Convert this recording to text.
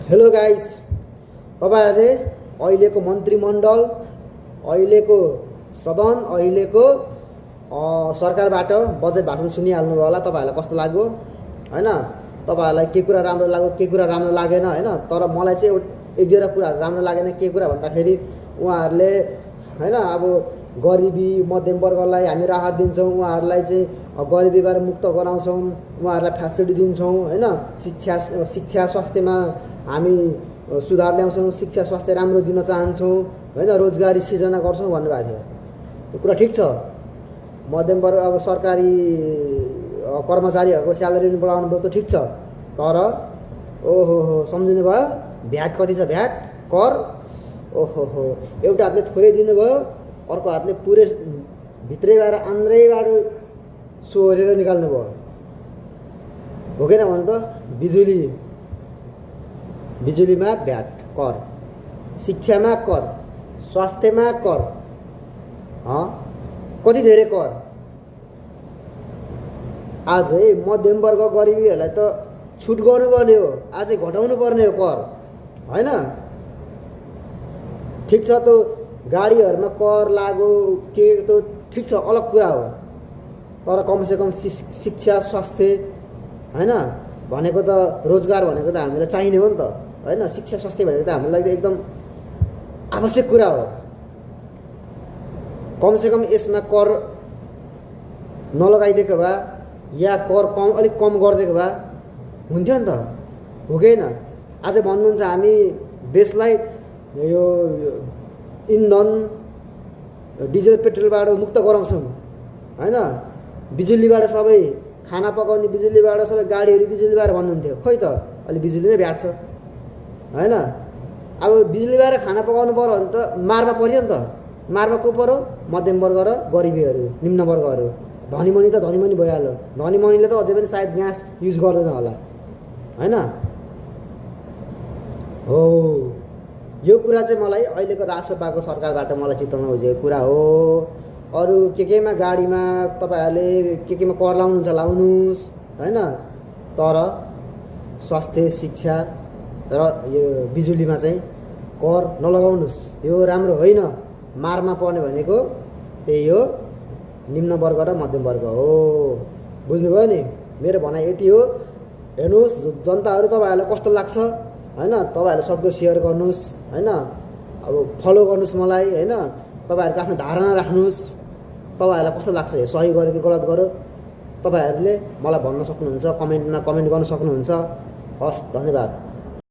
Hello guys, तपाईँहरूले अहिलेको मन्त्रीमण्डल, अहिलेको सदन, अहिलेको सरकारबाट बजेट भाषण सुनिहाल्नुभयो होला। तपाईँहरूलाई कस्तो लाग्यो हैन? तपाईँहरूलाई के कुरा राम्रो लाग्यो, के कुरा राम्रो लागेन हैन? तर मलाई चाहिँ एक दुईवटा कुराहरू राम्रो लागेन। के कुरा भन्दाखेरि उहाँहरूले हैन अब गरिबी मध्यमवर्गलाई हामी राहत दिन्छौँ, उहाँहरूलाई चाहिँ गरिबीबाट मुक्त गराउँछौँ, उहाँहरूलाई फ्यासिलिटी दिन्छौँ हैन? शिक्षा स्वास्थ्यमा हामी सुधार ल्याउँछौँ, शिक्षा स्वास्थ्य राम्रो दिन चाहन्छौँ हैन? रोजगारी सिर्जना गर्छौँ भन्नुभएको थियो। त्यो कुरा ठिक छ। मध्यमवर्ग अब सरकारी कर्मचारीहरूको स्यालेरी बढाउनु भयो त ठिक छ। तर ओहो सम्झिनु भयो, भ्याट कति छ? भ्याट कर ओहो एउटा हातले थोरै दिनुभयो, अर्को हातले पुरै भित्रैबाट आन्द्रैबाट सोहोरेर निकाल्नु भयो। हो कि न भन्नु त? बिजुलीमा भ्याट कर, शिक्षामा कर, स्वास्थ्यमा कर, कति धेरै कर। आजै मध्यमवर्ग गरिबीहरूलाई त छुट गर्नुपर्ने हो, आजै घटाउनु पर्ने हो कर हैन? ठिक छ, त्यो गाडीहरूमा कर लागो के त ठिक छ, अलग कुरा हो। तर कमसेकम शिक्षा स्वास्थ्य हैन भनेको त, रोजगार भनेको त हामीलाई चाहिने हो नि त हैन? शिक्षा स्वास्थ्य भनेको त हाम्रो लागि एकदम आवश्यक कुरा हो। कमसेकम यसमा कर नलगाइदिएको भए या कर अलिक कम गरिदिएको भए हुन्थ्यो नि त, हो कि होइन? आज भन्नुहुन्छ हामी देशलाई यो इन्धन डिजल पेट्रोलबाट मुक्त गराउँछौँ हैन? बिजुलीबाट सबै खाना पकाउने बिजुलीबाट, सबै गाडीहरू बिजुलीबाट भन्नुहुन्थ्यो। खोइ त अहिले बिजुलीमै भ्याट छ हैन? अब बिजुलीबाट खाना पकाउनु पर्यो भने त मारमा पर्यो नि त। मारमा को पर्यो? मध्यमवर्ग र गरिबीहरू, निम्नवर्गहरू। धनीमनी त धनीमनी भइहाल्यो। धनीमनीले त अझै पनि सायद ग्यास युज गर्दैन होला हैन? हो, यो कुरा चाहिँ मलाई अहिलेको राजसभाको सरकारबाट मलाई चित्त नबुझेको कुरा हो। अरू केमा गाडीमा तपाईँहरूले केमा कर लाउनुहुन्छ लाउनुहोस् हैन? तर स्वास्थ्य, शिक्षा र यो बिजुलीमा चाहिँ कर नलगाउनुहोस्। यो राम्रो होइन। मारमा पर्ने भनेको त्यही हो, निम्नवर्ग र मध्यमवर्ग हो। बुझ्नुभयो नि? मेरो भनाइ यति हो। हेर्नुहोस् जनताहरू, तपाईँहरूलाई कस्तो लाग्छ हैन? तपाईँहरूले सक्दो सेयर गर्नुहोस् हैन? अब फलो गर्नुहोस् मलाई हैन? तपाईँहरूको आफ्नो धारणा राख्नुहोस्। तपाईँहरूलाई कस्तो लाग्छ, सही गर्यो कि गलत गर्यो, तपाईँहरूले मलाई भन्न सक्नुहुन्छ, कमेन्टमा कमेन्ट गर्न सक्नुहुन्छ। हस्, धन्यवाद।